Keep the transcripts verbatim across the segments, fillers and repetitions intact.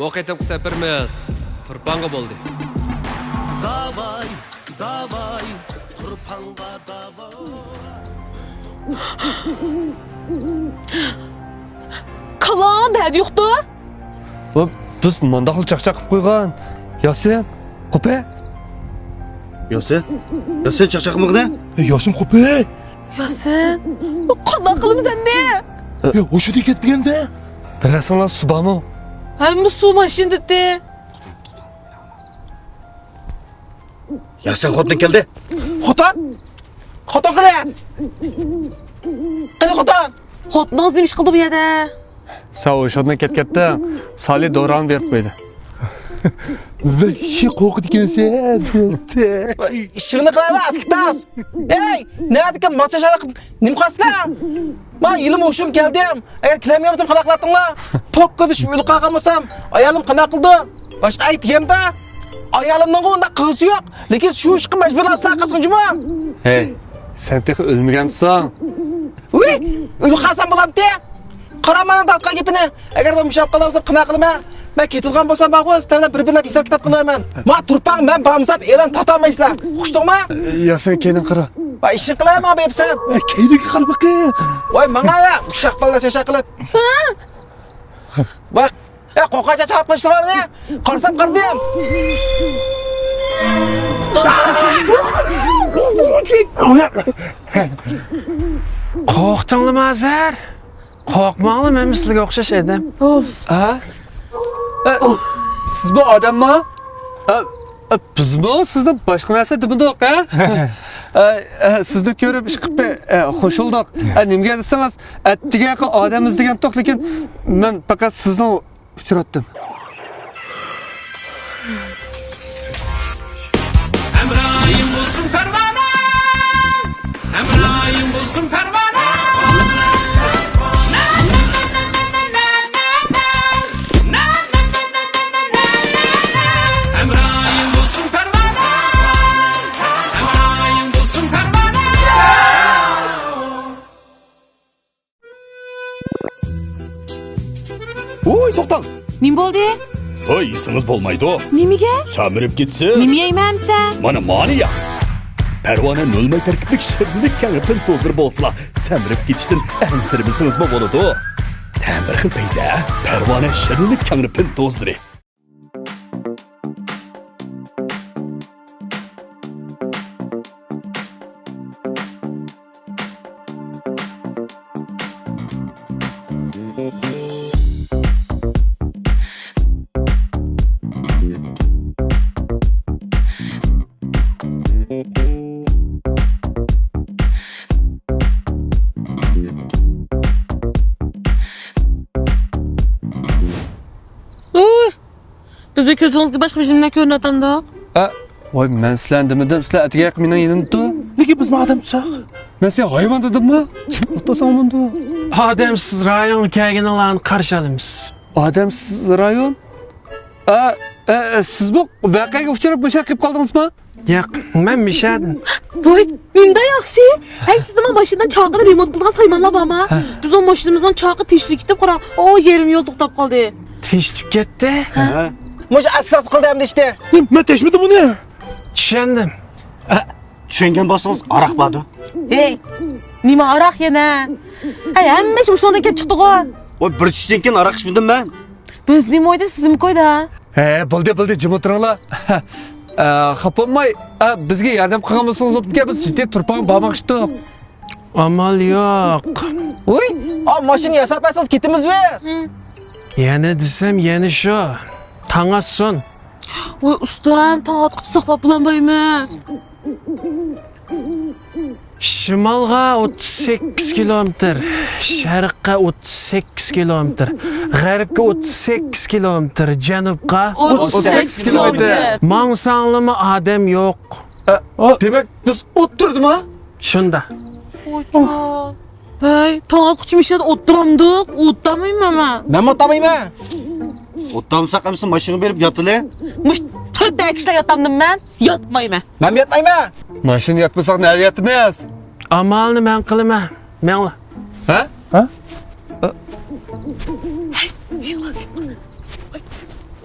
بۇ قېتىمقى سەپىرىمىز تۇرپانغا بولدى. داۋاي، داۋاي، تۇرپانغا داۋاي. كاللاڭدا دەردى يوقتۇ؟ بۇ، بىز مۇنداقلا چاقچاق قىلىپ قويغان. ياسىن، قوپە. ياسىن، ياسىن چاقچاق قىلمىغىنە. ياسىن، قوپە. ياسىن، قانداق قىلىمىز ئەمدى؟ يا، ھوشىدىن كەتمىگەندە. بىرەرسىڭلار سۇ بارمۇ؟ ھەممە سۇ ماشىنىدىتى. ياسىن خوتۇن كەلدى. خوتۇن؟ خوتۇن قېنى؟ قېنى خوتۇن؟ خوتۇنىڭىز نېمە ئىش قىلدى بۇ يەردە؟ سەن ئوشۇقتىن كەتكەندە، سالى دورانى بېرىپ قويدى. ۋەھشىي قورقىدىكەنسەن. ئىشىڭنى قىلاۋەر، ئەسكى تاس. ئەي، نەدىكى ماچاشالا قىلىپ نېمە قىلاسىلەر؟ ما يىلىم ھوشۇم كەلدىم. ئەگەر كېلەلمىگەن بولسام قانداق قىلاتتىڭلار؟ پوككا چۈشۈپ ئۆلۈپ قالغان بولسام، ئايالىم قانداق قىلىدۇ؟ باشقا ئەي دېگەندە، ئايالىمنىڭغۇ ئۇنداق قىلغۇسى يوق. لېكىن شۇ ئىشقا مەجبۇرلانسىلا قىلسۇن جۇمۇ. ھەي، سەن تېخى ئۆلمىگەنسەن. ۋۇي، ئۆلۈپ قالسام بولامتى؟ قارا مانا داتقان گېپىنى. ئەگەر مەن مۇشۇ ئاپتالدا بولسام قانداق قىلىمەن؟ مەن كېتىدىغان بولسام بارغۇ، سىلەر بىلەن بىر-بىرلەپ ھېساب-كىتاب قىلىمەن. ما تۇرپان مەن بارمىسام ئېلان تارتالمايسىلەر. ئۇقتۇڭمۇ؟ يا سەن كەينىڭ قارا. ۋاي ئىشىڭ قىلاي ماڭا بېرىپسەن. كەينىڭگە قارا بېقىڭ. ۋاي ماڭا ۋە ئۇششاق بالىلار چاقچاق قىلىپ. ۋاي. يا قورققانچە چاقىپ قويۇشتۇڭلار مېنى. قارىسام قارىدىم. قورقتۇڭلارمۇ ھازىر؟ قورقماڭلار، مەنمۇ سىلەرگە ئوخشاش ئادەم. ھە؟ ئە، سىز بۇ ئادەممۇ؟ ئە، ئە، بىزمۇ سىزنى باشقا نەرسە دېمىدۇق، ھە؟ ئە، ئە، سىزنى كۆرۈپ ئىشقىپ، ئە، خوش بولدۇق. ئە، نېمىگە دېسىڭىز، ئەتىگەنقى ئادەم ئىزدىگەنتۇق، لېكىن مەن پەقەت سىزنى ئۇچراتتىم. ھەمراھىم بولسۇن پەرۋانە، ھەمراھىم بولسۇن پەرۋانە. ھەمراھىم بولسۇن پەرۋانە، ھەمراھىم بولسۇن پەرۋانە. ۋوي، توختاڭ! نېمە بولدى؟ ھوي، يېسىڭىز بولمايدۇ. نېمىگە؟ سەمرىپ كېتىسىز. نېمە يەيمەن ئەمسە؟ مانا، مانى يەڭ. پەرۋانە نۆل ماي تەركىبلىك شىرنىلىك كەڭرى پىن توزىلىرى بولسىلا، سەمرىپ كېتىشتىن ئەنسىرىمىسىڭىزمۇ بولىدۇ. تەمى بىر خىل پەيزى، پەرۋانە شىرنىلىك كەڭرى پىن توزىلىرى. ئۇھ! بىزنىڭ كۆزىڭىزگە باشقا بىر نېمىلەر كۆرۈنۈۋاتامدۇق؟ ئە، ۋاي، مەن سىلەرنى دېمىدىم، سىلەر ئەتىگەن مېنىڭ يېنىمدا. نېگە بىزمۇ ئادەم تۇتساق؟ مەن سېنى ھايۋان دېدىممۇ؟ چىقىپ ئولتۇرساڭ بولىدۇ. ئادەمسىز رايونغا كەلگىنىڭلارنى قارشى ئالىمىز. ئادەمسىز رايون؟ ئە، ئە، ئە، سىزمۇ ۋەقەگە ئۇچراپ مۇشۇ يەرگە كېلىپ قالدىڭىزمۇ؟ ياق، مەن مىشەدىن. ۋاي، نېمانداق ياخشى! ھەي، سىزنىڭ ماشىنىدا چاقىنى رېمونت قىلىدىغان سايمانلار بارما؟ ھە. بىزنىڭ ماشىنىمىزنىڭ چاقى تېشىلىپ كېتىپ، قاراڭ، ئۇ يېرىم يولدا توختاپ قالدى. تېشىلىپ كەتتى؟ ھە. مۇشۇ ئەسكى قىلدى ئەمدى ئىشتە. مەن تەشمىدىم ئۇنى. چۈشەندىم. ئە، چۈشەنگەن بولسىڭىز، ھاراق باردۇ. ھەي، نېمە ھاراق يەنە؟ ھەي، ھەممە ئىش مۇشۇنىڭدىن كېلىپ چىقتىغۇ. ۋاي، بىر چۈشتىن كېيىن ھاراق ئىچمىدىم مەن. بىز نېمە ئويدا، سىز نېمە كويدا؟ ھە، بولدى، بولدى، جىم ئولتۇرۇڭلار. ئە، خاپا بولماي، ئە، بىزگە ياردەم قىلغان بولسىڭىز بوپتىكەن، بىز جىددىي تۇرپانغا بارماقچىدۇق. ئامال يوق. ۋۇي، ئا، ماشىنا ياساپ بەرسىڭىز كېتىمىز بىز. يەنە دېسەم، يەنە شۇ. تاڭ ئاتسۇن. ۋوي ئۇستام، تاڭ ئاتقۇچە ساقلاپ بولالمايمىز. شىمالغا ئوتتۇز سەككىز كىلومېتىر، شەرققە ئوتتۇز سەككىز كىلومېتىر، غەربكە ئوتتۇز سەككىز كىلومېتىر، جەنۇبقا ئوتتۇز سەككىز كىلومېتىر. ماڭساڭلىمۇ ئادەم يوق. ئە، دېمەك، بىز ئوتتۇرىدىما؟ شۇنداق. ھەي، تاڭ ئاتقۇچە مۇشۇ يەردە ئولتۇرامدۇق، ئولتۇرمايمەن مەن. مەنمۇ ئولتۇرمايمەن. ئولتۇرمىساق ئەمىسە ماشىنىغا بېرىپ ياتىلى. مۇشۇ تۆت ئەر كىشىلەر ياتامدىم مەن، ياتمايمەن. مەنمۇ ياتمايمەن. ماشىنا ياتمىساق نەدە ياتىمىز؟ ئامالنى مەن قىلىمەن. مەڭلار. ھە؟ ھە؟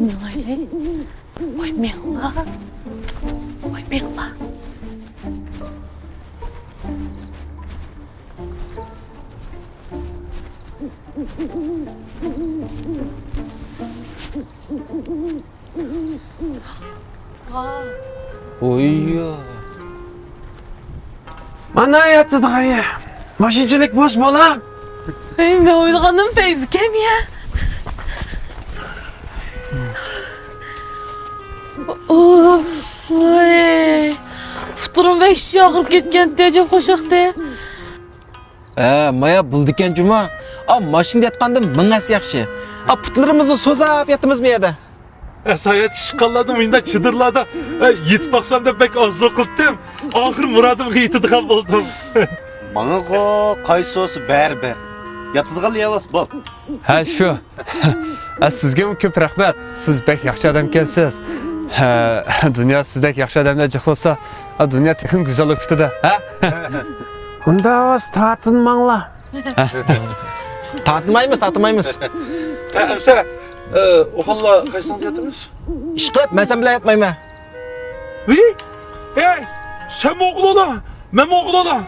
مېڭەيلى. ۋاي مېڭە. ۋاي مېڭە. ۋوي. مانا ياتىدىغان يەر. ماشىنىچىلىك بوش بالا. ئەي، مەن ئويلىغاندىن پەيزى كەم يا. ئۇف، ۋاي. پۇتلىرىم بەك شىش ئاغرىپ كەتكەنتى، ئەجەب خوشاقتى. ھە، مايا بولىدىكەن جۇما. ئا، ماشىنىدا ياتقاندىن مىڭ ھەسسە ياخشى. ئا، پۇتلىرىمىزنى سوزاپ ياتىمىزمۇ يەردە؟ ئە، ساياھەتكە چىققانلاردا مۇنداق چېدىرلاردا، ئە، يېتىپ باقسام دەپ بەك ئارزۇ قىلدىم. ئاخىر مۇرادىمغا يېتىدىغان بولدۇم. ماڭىغۇ قايسى بولسا بەرىبىر. ياتىدىغان يەر بولسا بول. ھە، شۇ. ئە، سىزگىمۇ كۆپ رەھمەت. سىز بەك ياخشى ئادەمكەنسىز. ھە، دۇنيا سىزدەك ياخشى ئادەملەر جىق بولسا، ئا، دۇنيا تېخىمۇ گۈزەل بولۇپ كېتىدۇ. ھە؟ ئۇنداق بولسا تارتىنماڭلار. تارتمايمىز، تارتمايمىز. ئە، ئەمسە، ئە، ئوغۇللار قايسىڭدا ياتىمىز؟ ئىشقىلىپ، مەن سەن بىلەن ياتمايمەن. ۋىي؟ ئەي، سەنمۇ ئوغۇل ئالا، مەنمۇ ئوغۇل ئالا.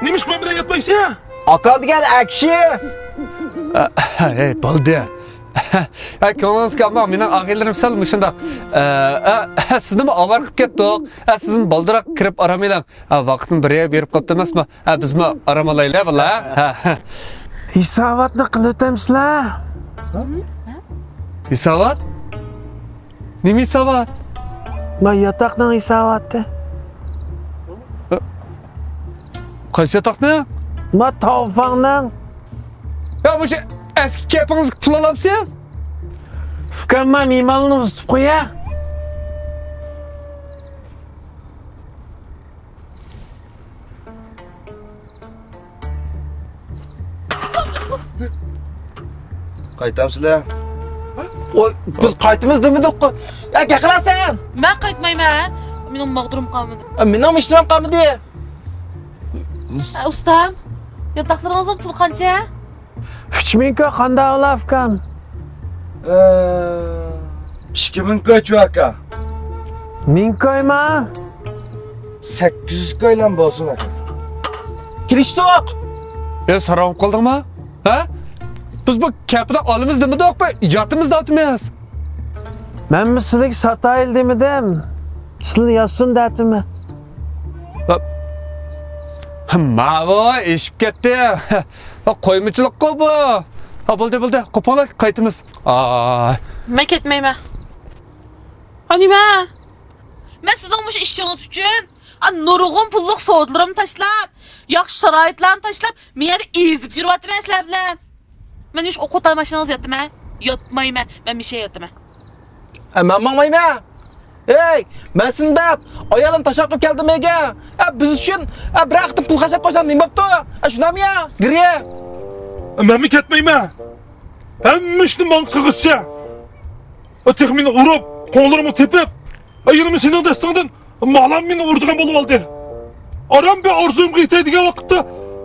نېمىشقا مەن بىلەن ياتمايسەن؟ ئاكا دېگەن ئەكشى. ئە، ئەي، بولدى. ئە، كۆڭلىڭىزگە ئالماڭ، مېنىڭ ئاغىنىلىرىم سەل مۇشۇنداق. ئە، ئە، سىزنىمۇ ئاۋارە قىلىپ كەتتۇق. ئە، سىزمۇ بالدۇراق كىرىپ ئارام ئېلىڭ. ھە، ۋاقىتمۇ بىر يەر بېرىپ قاپتۇ ئەمەسمۇ؟ ھە، بىزمۇ ئارام ئالايلى، باللا. ھە، ھە. ھېساباتنى قىلىۋېتەمسىلەر؟ ھېسابات؟ نېمە ھېسابات؟ ما ياتاقنىڭ ھېساباتى. قايسى ياتاقنى؟ ما تاۋفاڭنىڭ. يا، مۇشۇ ئەسكى كەپىڭىزگە پۇل ئالامسىز؟ ئۇكام، ما مېھمانلىقنى ئۇزىتىپ قويا. قايتامسىلەر؟ ۋوي، بىز قايتىمىز دېمىدۇققۇ. يا، گەقىلەسەن! مەن قايتمايمەن. مېنىڭ ماغدۇرۇم قالمىدى. ئە، مېنىڭمۇ ھېچنېمەم قالمىدى. ئە، ئۇستام، ياتاقلىرىڭىزنىڭ پۇلى قانچە؟ ئۈچ مىڭ كوي قانداق ئالا، ئۇكام؟ ئە، ئىككى مىڭ كوي چۇ، ئاكا. مىڭ كويما؟ سەككىز يۈز كويلام بولسۇن، ئاكا. كېلىشتۇق. ئە، ساراڭ بولۇپ قالدىڭما؟ ھە؟ بىز بۇ كەپىدە ئالىمىز دېمىدۇق، بۇ ياتىمىز دەۋاتىمىز. مەنمۇ سىلىگە ساتايلى دېمىدىم. سىلىنى ياتسۇن دەۋاتىمەن. ماۋۇ ئېشىپ كەتتى. قويمىچىلىققۇ بۇ. ھا، بولدى، بولدى. قوپۇڭلار، قايتىمىز. ئاي. مەن كەتمەيمەن. ھا، نېمە؟ مەن سىزنىڭ مۇشۇ ئىشىڭىز ئۈچۈن، ئا، نۇرغۇن پۇللۇق سودىلىرىمنى تاشلاپ، ياخشى شارائىتلارنى تاشلاپ، مەن يەردە ئېزىپ يۈرۈۋاتىمەن سىلەر بىلەن. مەن مۇشۇ ئوقۇتار ماشىنىڭىزدا ياتىمەن؟ ياتمايمەن. مەن مۇشۇ يەردە ياتىمەن. ئە، مەن ماڭمايمەن. ئەي، مەن سىنى دەپ ئايالىم تاشلاپ كەلدىم ئۆيگە. ئە، بىز ئۈچۈن، ئە، بىرەر قېتىم پۇل خەجلەپ قويساڭ نېمە بوپتۇ؟ ئە، شۇنداقمۇ يا؟ گىرى. مەنمۇ كەتمەيمەن. ھەممە ئىشنى ماڭا قىلغۇچە. ئە، تېخى مېنى ئۇرۇپ، قوللىرىمنى تېپىپ، ئە، يەنىمۇ سېنىڭ دەستىڭدىن مالام مېنى ئۇرىدىغان بولۇۋالدى. ئاران بىر ئارزۇيۇمغا يېتەي دېگەن ۋاقىتتا،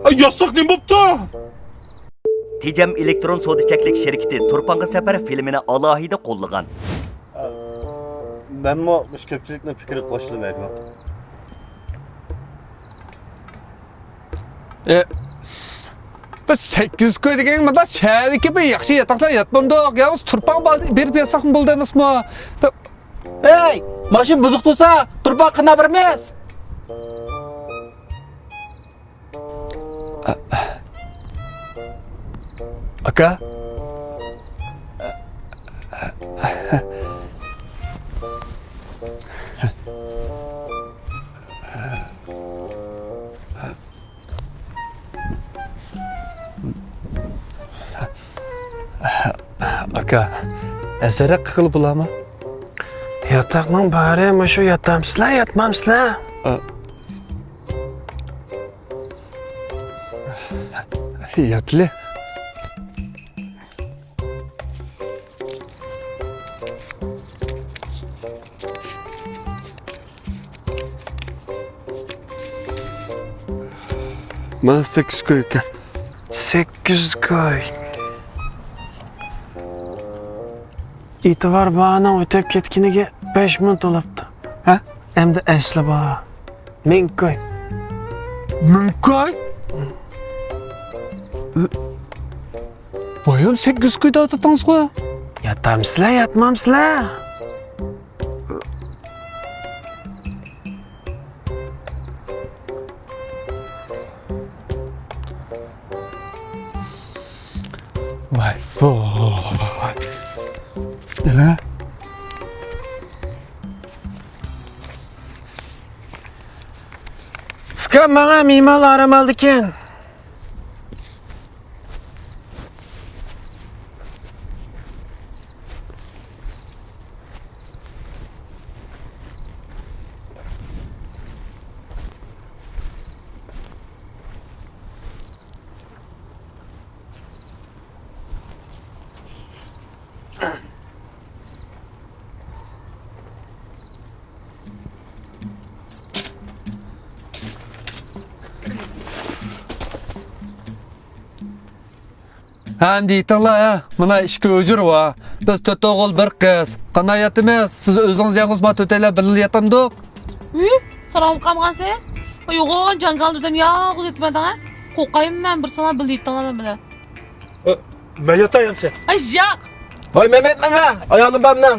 ئە، ياتساق نېمە بوپتۇ؟ تېجەم ئېلېكترون سودا چەكلىك شىركىتى تۇرپانغا سەپەر فىلىمىنى ئالاھىدە قوللىغان. مەنمۇ مۇشۇ كۆپچىلىكنىڭ پىكرىگە قوشۇلىمەن. ئە، بىز سەككىز يۈز كوي دېگەن مۇنداق شەھەردىكى بىر ياخشى ياتاقلار ياتمامدۇق. يالغۇز تۇرپان بار، بېرىپ ياتساقمۇ بولىدۇ ئەمەسمۇ؟ ھەي، ماشىنا بۇزۇق تۇرسا، تۇرپان قانداق بېرىمىز؟ ئاكا. ئاكا، ئەزەرەك قىلغىلى بولامۇ؟ ياتاقنىڭ بارى مۇشۇ، ياتامسىلەر، ياتمامسىلەر؟ ئا، ياتلى. مانا سەككىز كوي ئىكەن. سەككىز كوي. ئېتىبار باھانىڭ ئۆتۈپ كەتكىنىگە بەش مىنۇت بولۇپتۇ. ھە؟ ئەمدى ئەسلى باھا. مىڭ كوي. مىڭ كوي؟ بايام سەككىز كوي تارتاتتىڭىزغۇ؟ ياتامسىلەر، ياتمامسىلەر؟ ۋاي، ۋاي. ئەنە. ئۇكام، ماڭا مېھمانلار ئارام ئالىدىكەن. ھە، ئەمدى يېتىڭلار، ھە. مانا ئىككى ھۇجرا بار. بىز تۆت ئوغۇل، بىر قىز. قانداق ياتىمىز؟ سىز ئۆزىڭىز يالغۇز، ما تۆتەيلەن بىللە ياتامدۇق؟ ھى، ساراڭ قالغانسىز؟ يوغان جاڭگال دېدىم، يالغۇز يېتىمەن دەڭە. قورقايمەن مەن، بىر ساڭا بىللە يېتىڭلار مەن بىلەن. ئە، مەن ياتاي ئەمسە. ئاي، ياق. ۋاي، مەن ياتمايمەن. ئايالىم بار مېنىڭ.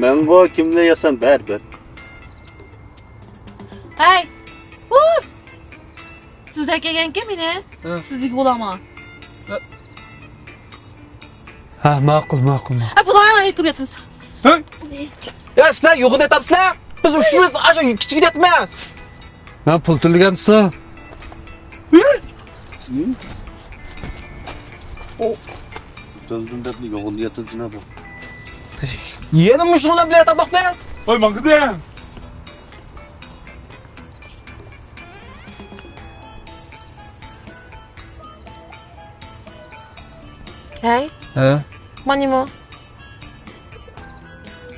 مەنغۇ كىم بىلەن ياتسام بەرىبىر. ھەي. ھۇ! سىزدە كەلگەنكى مېنى ھە. سىزدىكى بولامەن. ھە، ماقۇل، ماقۇل، ماقۇل. ھە، بۇلار ئايرىپ ياتىمىز. ھە؟ يا، سىلەر يوغىنى ياتامسىلەر؟ بىز ئۈچىمىز ئاشۇ كىچىكىدە ياتىمىز. مەن پۇل تۆلىگەن تۇرسا. ھە؟ تۆلىدىم دەپلا يوغىنى ياتىدىنا بۇ. يەنە مۇشۇ بىلەن ياتاتتۇق بىز. ۋاي، ماڭغىدى. ھەي. ھە؟ مانىمۇ؟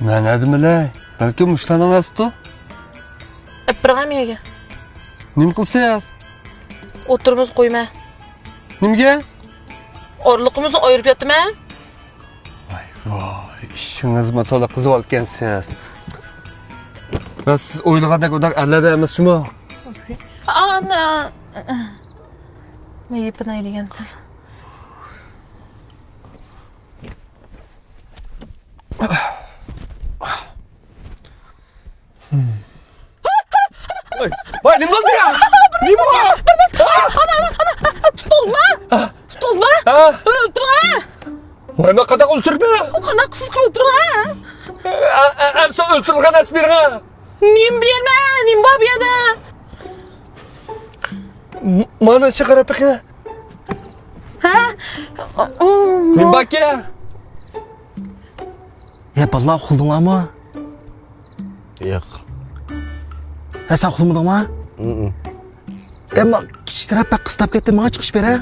مەن نەدىم بىلەي؟ بەلكىم مۇشۇلارنىڭ ئەستۇ؟ ئەپ بېرىڭە مېگە. نېمە قىلسىز؟ ئوتتۇرىمىزغا قويما. نېمىگە؟ ئارىلىقىمىزنى ئايرىپ ياتىمەن. ۋاي، ۋاي، ئىشىڭىزمۇ تولا قىزىۋالغانسىز. بەس، سىز ئويلىغاندەك ئۇنداق ئەرلەردە ئەمەس شۇمۇ؟ ئانا. مەن يېپىناي دېگەنتىم. ۋاي، ۋاي، نېمە بولدى يا؟ نېمە بۇ؟ ئانا، ئانا، ئانا، تۇتۇڭلار! تۇتۇڭلار! ھە؟ ئۆلتۈرۈڭ! ۋاي، مانا قانداق ئۆلتۈردى؟ قانداق قىلسىز ئۆلتۈرۈڭ! ئە، ئە، ئەمسە ئۆلتۈرۈلگەن ئەس بېرىڭ! نېمە بېرىمەن؟ نېمە بار بۇ يەردە؟ م-، مانا شۇ قاراپ بېقىڭ. ھە؟ نېمە باركى؟ يا بالىلار، ئۇخلىدىڭلارمۇ؟ ياق. ھە، سەن ئۇخلىمىدىڭما؟ ئەمما كىچىك تەرەپ بەك قىستاپ كەتتى، ماڭا چىقىش بېرە.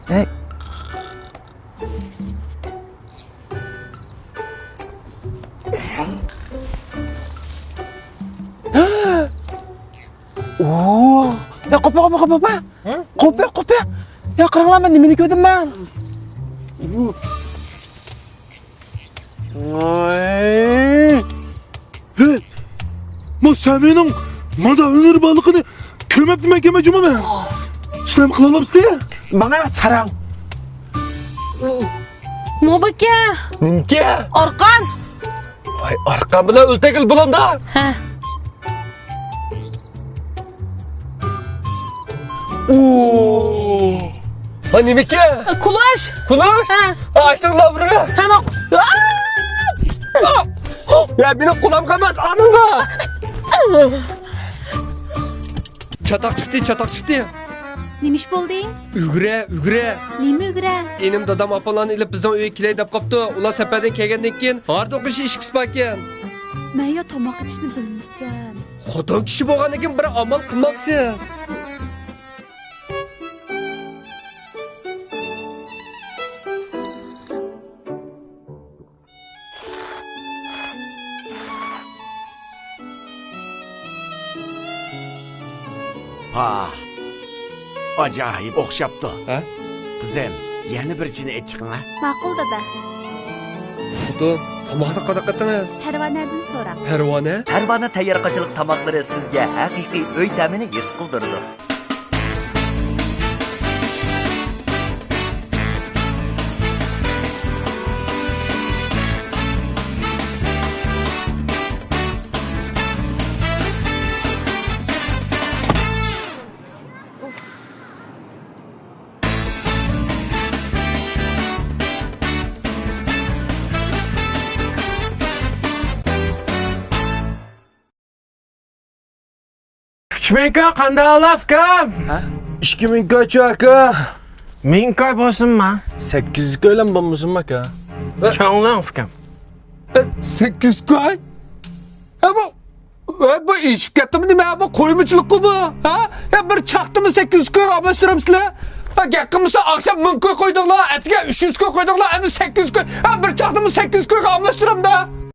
ھەي. ئوو. يا، قوپە، قوپە، قوپە، قوپە. ھە؟ قوپە، قوپە. يا، قاراڭلار، مەن نېمىنى كۆردۈم مەن؟ ۋاي. ھەي، ما سەمىنىڭ مادا ھۈنىرى بارلىقىنى كۆرمەپتىمەن، كەمە جۇمۇ مەن. سىلەم قىلالامسىلەر؟ ماڭا ساراڭ. موبىكە. نېمىكى؟ ئارقان. ۋاي، ئارقان بىلەن ئۆلتەكىل بولامدا. ھە. ئوو. ھا، نېمىكى؟ كۇلاش. كۇلاش؟ ھە. ھا، ئاشتىڭ لابرىغا. ھە، ماق-، يا، مېنىڭ قولامغا ئەمەس، ئانىڭغا. چاتاق چىقتى، چاتاق چىقتى. نېمە ئىش بولدى؟ ئۈگرە، ئۈگرە. نېمە ئۈگرە؟ ئىنىم دادام ئاپاملارنى ئېلىپ بىزنىڭ ئۆيگە كېلەي دەپ قاپتۇ. ئۇلار سەپەردىن كەلگەندىن كېيىن ھاردۇق ئېشى ئىچكۈسى باركەن. مەن يا تاماق ئېتىشنى بىلمىسەم. خوتۇن كىشى بولغاندىن كېيىن بىر ئامال قىلمامسىز؟ پاھ. ئاجايىپ ئوخشاپتۇ. ھە؟ قىزىم، يەنە بىر چىنە ئېچىقىڭ ھە. ماقۇل، دادا. خوتۇن، تاماقنى قانداق قىلدىڭىز؟ پەرۋانەدىن سوراڭ. پەرۋانە؟ پەرۋانە تەييارقاچىلىق تاماقلىرى سىزگە ھەقىقىي ئۆي تەمىنى ھېس قىلدۇرىدۇ. ئۈچ مىڭ كوي قانداق ئالا، ئۇكام؟ ھە؟ ئىككى مىڭ كوي چۇ، ئاكا. مىڭ كوي بولسۇنما؟ سەككىز يۈز كويلام بولمىسۇنما، ئاكا؟ چوڭلاڭ، ئۇكام. ئە، سەككىز يۈز كوي؟ ھە، بۇ، ھە، بۇ ئېشىپ كەتتىمۇ نېمە؟ بۇ قويمىچىلىققۇ بۇ؟ ھە؟ ھە، بىر چاقتىمۇ سەككىز يۈز كويغا ئالماشتۇرامسىلەر؟ ھە، گەپ قىلمىسا ئاخشام مىڭ كوي قويدۇڭلار، ئەتىگەن ئۈچ يۈز كوي قويدۇڭلار، ئەمدى سەككىز يۈز كوي. ھە، بىر چاقتىمۇ سەككىز يۈز كويغا ئالماشتۇرامدا؟